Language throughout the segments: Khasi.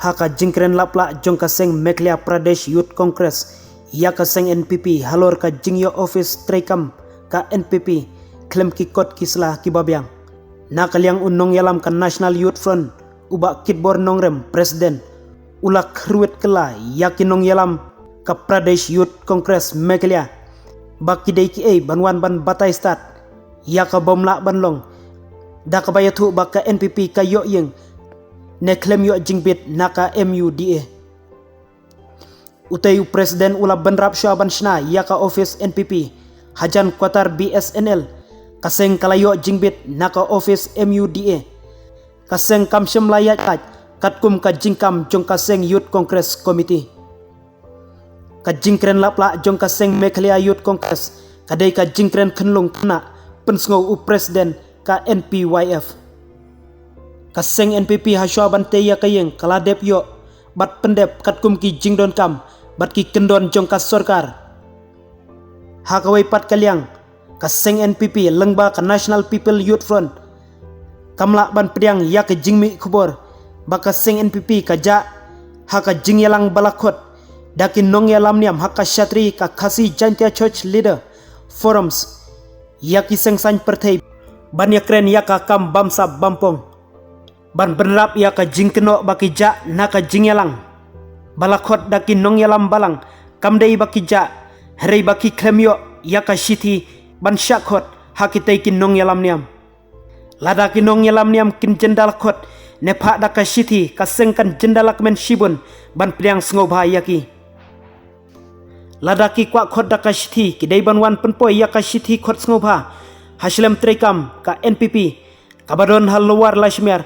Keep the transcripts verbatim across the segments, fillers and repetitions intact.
Ha ka jingkren laplah jong ka seng Meghalaya Pradesh Youth Congress ïa ka seng N P P halor ka jingïoh office treikam ka N P P khlem ki kot ki sla kiba biang, na ka liang u nongïalam ka National Youth Front, u Bah Kitbor Nongrem, President, u la kyrwit kylla ïa ki nongïalam ka Pradesh Youth Congress Meghalaya ba ki dei kiei ban wan ban batai stad ïa ka bym lah ban long da kaba ïathuh ba ka N P P ka ïoh ïing ne khlem ïoh jingbit na ka M U D A. Utei u President u la bynrap shuwa ban shna ïa ka office N P P hajan quarter B S N L, ka seng ka la ïoh jingbit na ka office M U D A. Ka seng kam shym la ïaid lait katkum ka jingkam jong ka seng Youth Congress Committee. Ka jingkren laplah jong ka seng Meghalaya Youth Congress ka dei ka jingkren khynlung khynnah pynsngew u President ka N P Y F. Ka seng N P P ha shuwa ban tei ïa ka ïing ka la dep ïoh bad pyndep katkum ki jingdonkam bad ki kyndon jong ka sorkar. Ha kawei pat ka liang, ka seng N P P lyngba ka National People Youth Front kam lah ban pdiang ïa ka jingmih khubor ba ka seng N P P ka jah ha ka jingïalang ba la khot da ki nongïalam niam ha ka shatri ka Khasi Jaintia Church Leader Forums ïa ki seng saiñ pyrthei ban ïakren ïa ka kam bamsap bampong, ban bynrap ïa ka jingkynnoh ba ki jah na ka jingïalang ba la khot da ki nongïalam balang. Kam dei ba ki jah, hynrei ba ki khlem ïoh ïa ka shithi ban shah khot ha kitei ki nongïalam niam. Lada ki nongïalam niam kin jynda la khot ne phah da ka shithi, ka seng kan jynda la kmen shibun ban pdiang sngewbha ïa ki. Lada ki kwah khot da ka shithi, ki dei ban wan pynpoi ïa ka shithi khot sngewbha ha shlem treikam ka N P P kaba don ha Lower Lashimer,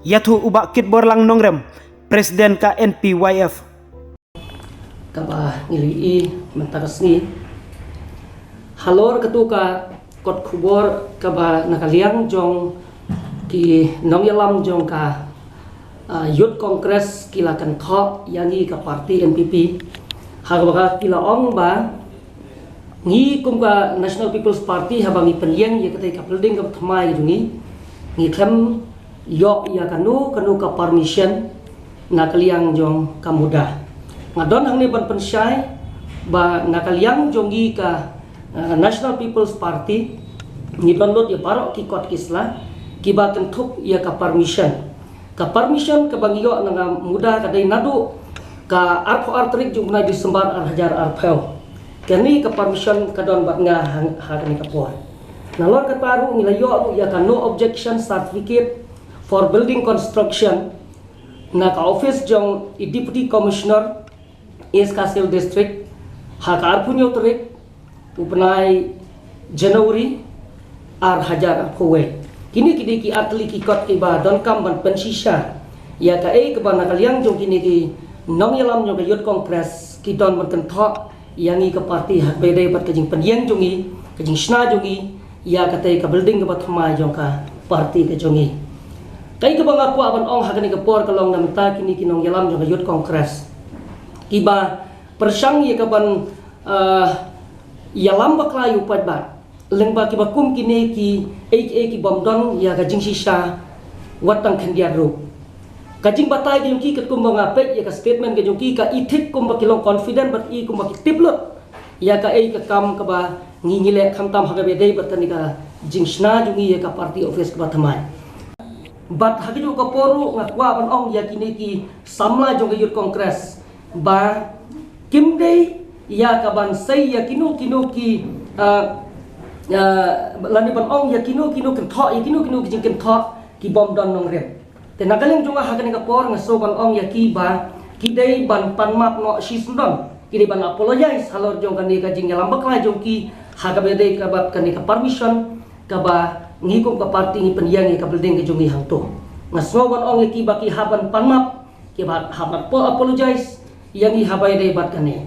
ïathuh u Bah Kitborlang Nongrem, President ka N P Y F. Kaba ngi la ïohi mynta ka sngi halor katu ka kot khubor kaba na ka liang jong ki nongïalam jong ka, ah, Youth Congress ki la kynthoh ïa ngi ka party N P P, ha kaba ki la ong ba ngi kum ka National People's Party, haba ngi pynïeng ïa katei ka building kaba thymmai ka jong ngi, ngi khlem ïoh ïa kano kano ka permission na ka liang jong ka MUDA. Nga don hangne ban pynshai ba na ka liang jong ngi ka, eh, National People's Party, ngi don lut ïa baroh ki kot ki sla kiba kynthup ïa ka permission. Ka permission kaba ngi ïoh na ka MUDA ka dei naduh ka arphew ar tarik jong u bnai December ar hajar arphew. Kane ka permission ka don bad nga ha, ha kane ka por. Nalor kata ruh ngi la ïoh ruh ïa ka no objection certificate for building construction na ka office jong i Deputy Commissioner East Khasi Hills District ha ka arphew hynñiew tarik u bnai January ar hajar arphew wei. Kine ki dei ki ar tylli ki kot kiba donkam ban pynshisha ïa kaei kaba na ka liang jong kine ki nongïalam jong ka Youth Congress ki don ban kynthoh ïa ngi ka party ha kaba ïadei bad ka jingpynïeng jong ngi, ka jingshna jong ngi ïa katei ka building kaba thymmai jong ka party ka jong ngi. Kaei kaba nga kwah ban ong ha kane ka por ka long na mynta kine ki nongïalam jong ka Youth Congress kiba pyrshang ïa kaban, ah, ïalam bakla ïa u paidbah lyngba kiba kum kine kiei kiei ki bym don ïa ka jingshisha wat tang khyndiat ruh. Ka jingbatai ka jong ki katkum ba nga peit ïa ka statement ka jong ki, ka i thik kumba ki long confident bad i kumba ki tip lut ïa kaei ka kam kaba ngi ngi leh khamtam ha kaba ïadei bad kane ka jingshna jong ngi ïa ka party office kaba thymmai. Bad ha kajuh ka por ruh nga kwah ban ong ïa kine ki samla jong ka Youth Congress ba kim dei ïa kaban sei ïa kino kino ki, ah, ah, lane ban ong ïa kino kino kynthoh, ïa kino kino ki jingkynthoh ki bym don nongrim. Te na ka liang jong nga ha kane ka por nga sngew ban ong ïa ki ba ki dei ban pan map noh shisyndon, ki dei ban apologize halor jong kane ka jingïalam bakla jong ki ha kaba ïadei bad kane ka permission kaba ngi kum ka party ngi pynïeng ïa ka building ka jong ngi hangto. Nga sngew ban ong ïa ki ba ki hap ban pan map, ki ba hap ban apologize ïa ngi ha kaba ïadei bad kane.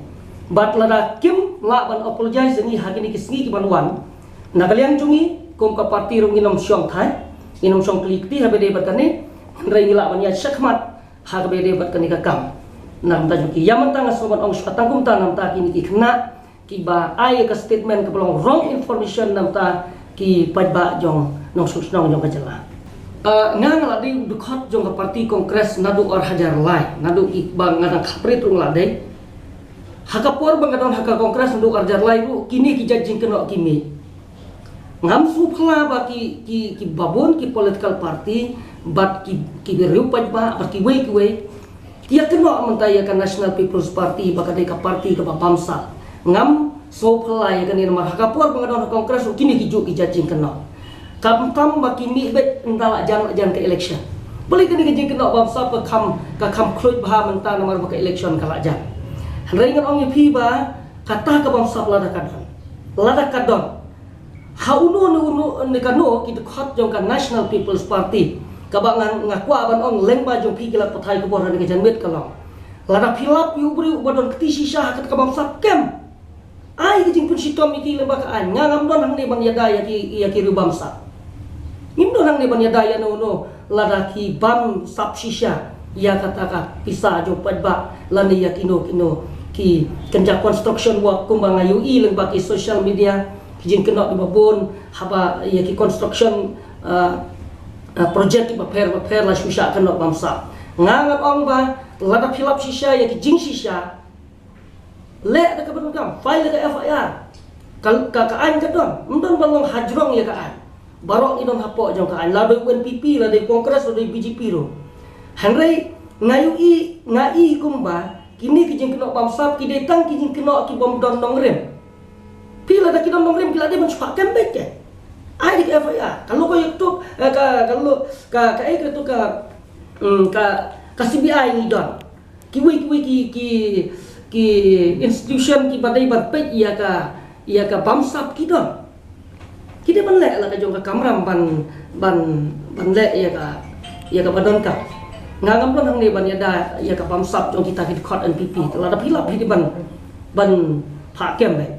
Bad lada kim lah ban apologize ïa ngi ha kine ki sngi ki ban wan, na ka liang jong ngi kum ka party ruh ngin ym shong thait, ngin ym shong kli kti ha kaba ïadei bad kane. Hynrei ngi lah ban ïaid shakhmat ha kaba ïadei bad kane ka kam. Na ka bynta jong ki, ïa mynta nga sngew ban ong shuwa tang kumta, na ka bynta kine ki khynnah kiba ai ka statement kaba long wrong information na ka bynta ki paidbah jong nongshong shnong jong ka jylla. Nga nga la dei u dkhot jong ka party Congress naduh ar hajar lai, naduh kiba nga dang khlem pyrshah ruh nga la dei. Ha ka por ba nga don ha ka Congress naduh ar hajar lai ruh, kine ki jait jingkynnoh ki mih. Ngam sngewphylla ba ki, ki, ki babun ki political party, bad ki, ki riew paidbah, bad kiwei kiwei, ki ïa kynnoh mynta ïa ka National People's Party ba ka dei ka party kaba bamsap. Ngam sngewphylla ïa kane namar ha ka por ba nga don ha Congress ruh kine ki juh ki jait jingkynnoh. Khamtam ba ki mih beit ynda la jan, la jan ka election. Balei kane ka jingkynnoh bamsap ka kham, ka kham khluit bha mynta namar ba ka election ka la jan. Hynrei ngan ong ïa phi ba kata ka bamsap lada ka don, lada ka don ha uno ne uno ne kano ki dkhot jong ka National People's Party, kaba nga, nga kwah ban ong lyngba jong phi ki lad pathai khubor ha kane ka janmiet ka long, lada phi lap ïa u briew uba don kti shisha ha kata ka bamsap, kem, ai ka jingpynshitom ïa ki lyngba ka aiñ. Nga ngam don hangne ban ïada ïa ki, ïa ki riew bamsap. Ngim don hangne ban ïada ïa uno uno lada ki bamsap shisha ïa kata ka pisa jong paidbah lane ïa kino kino ki kynja construction work, kumba nga ïohi lyngba ki social media, ki jingkynnoh kiba bun haba ïa ki construction, uh, uh, project kiba pher ba pher la shu shah kynnoh bamsap. Nga ngan ong ba lada phi lap shisha ïa ki jingshisha, leh da kaba donkam, file da ka F I R. Ka, ka, ka aiñ ka don, ym don ba long hajrong ïa ka aiñ. Baroh ngi don hapoh jong ka aiñ, la dei u N P P, la dei Congress, la dei B J P ruh. Hynrei nga ïohi, nga i kumba kine ki jingkynnoh bamsap ki dei tang ki jingkynnoh ki bym don nongrim. Phi lada ki don nongrim ki la dei ban shu phah kem beit ke. Ai da ka F I R, ka lo ka ïa katu, eh, ka, ka lo ka, ka, eh, katu ka, mm, ka, ka C B I ngi don. Kiwei kiwei ki, ki, ki institution kiba dei ban peit ïa ka, ïa ka bamsap ki don. Ki dei ban leh la ka jong ka kamram ban, ban, ban leh ïa ka, ïa kaba donkam. Nga ngam don hangne ban ïada ïa ka bamsap jong kita ki dkhot N P P. Lada phi lap phi dei ban, ban phah kem beit.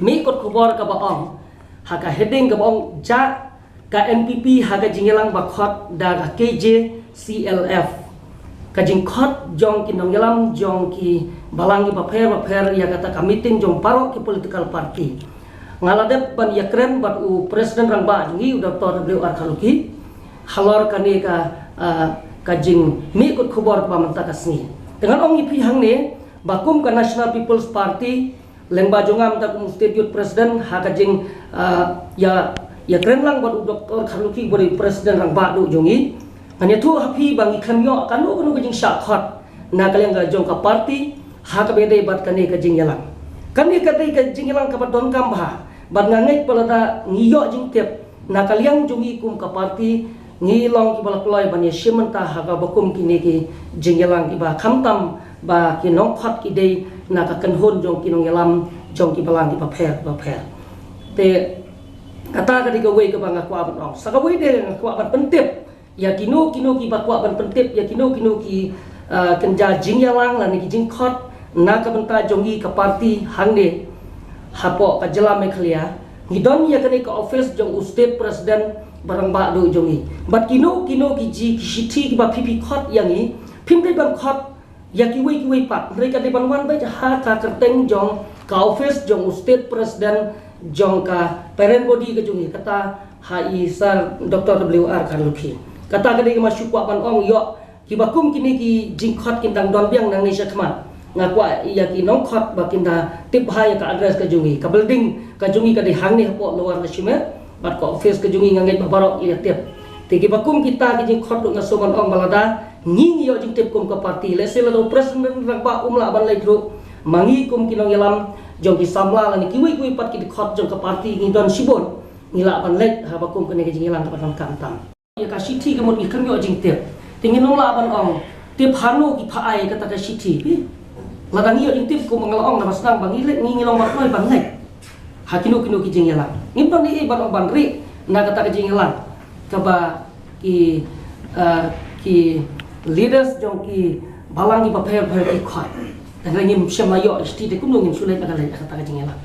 Mih kot khubor kaba ong ha ka heading kaba ong jah ka N P P ha ka jingïalang ba khot da ka K J C L F. Ka jingkhot jong ki nongïalam jong ki balang kiba pher ba pher ïa kata ka meeting jong baroh ki political party. Nga la dep ban ïakren bad u President Rangbah jong ngi u Doctor W R Kharlukhi halor kane ka, ah, ka jingmih kot khubor kaba mynta ka sngi. Te ngan ong ïa phi hangne ba kum ka National People's Party, lyngba jong nga mynta kum u State Youth President ha ka jing, ah, ïa, ïakren lang bad u Doctor Kharlukhi uba dei u President Rangbah duh jong ngi. Ngan ïathuh ha phi ba ngi khlem ïoh kano kano ka jingshah khot na ka liang ka jong ka party ha kaba ïadei bad kane ka jingïalang. Kane ka dei ka jingïalang kaba donkam bha bad nga ngeit ba lada ngi ïoh jingtip na ka liang jong ngi kum ka party, ngi long kiba la kloi ban ïashim bynta ha kaba kum kine ki jingïalang kiba khamtam ba ki nongkhot ki dei na ka kynhun jong ki nongïalam jong ki balang kiba pher ba pher. Te kata ka dei kawei kaba nga kwah ban ong. Sa kawei de nga kwah ban pyntip ïa kino kino kiba kwah ban pyntip ïa kino kino ki, ah, kynja jingïalang lane ki jingkhot na ka bynta jong ngi ka party hangne hapoh ka jylla Meghalaya. Ngi don ïa kane ka office jong u State President ba rangbah duh jong ngi. Bad kino kino ki ji ki shithi kiba phi phi khot ïa ngi, phim dei ban khot ïa kiwei kiwei pat, hynrei ka dei ban wan beit ha ka kyrteng jong ka office jong u State President jong ka parent body ka jong ngi, kata ha i Sir Doctor W R Kharlukhi. Kata ka dei kaba nga shu kwah ban ong ïoh kiba kum kine ki jingkhot kin dang don biang nangne shakhmat. Nga kwah ïa ki nongkhot ba kin da tip bha ïa ka address ka jong ngi. Ka building ka jong ngi ka dei hangne hapoh Lower Leshimer. Bad ka office ka jong ngi nga ngeit ba baroh ïa tip. Te kiba kum kita ki jingkhot ruh nga sngewbha ban ong ba lada ngi ngi ïoh jingtip kum ka party, lehse lada u President rangbah um lah ban leit ruh, ma ngi kum ki nongïalam jong ki samla lane kiwei kiwei pat ki dkhot jong ka party ngi don shibun, ngi lah ban leit haba kum kane ka jingïalang kaba donkam tam. Ïa ka shithi ka mut ngi khlem ïoh jingtip. Te ngin ym lah ban ong tip hano ki phah ai kata ka shithi. Lada ngi ïoh jingtip kumba nga la ong na ba sdang ba ngi leit, ngi ngi long ba kloi ban leit ha kino kino ki jingïalang. Ngim don ei ei ban ong ban rieh na kata ka jingïalang kaba ki, ah, ki leaders jong ki balang kiba pher pher ki khot. Te ngim shym la ïoh shithi te kumno ngin shu leit na ka leit na kata ka jingïalang.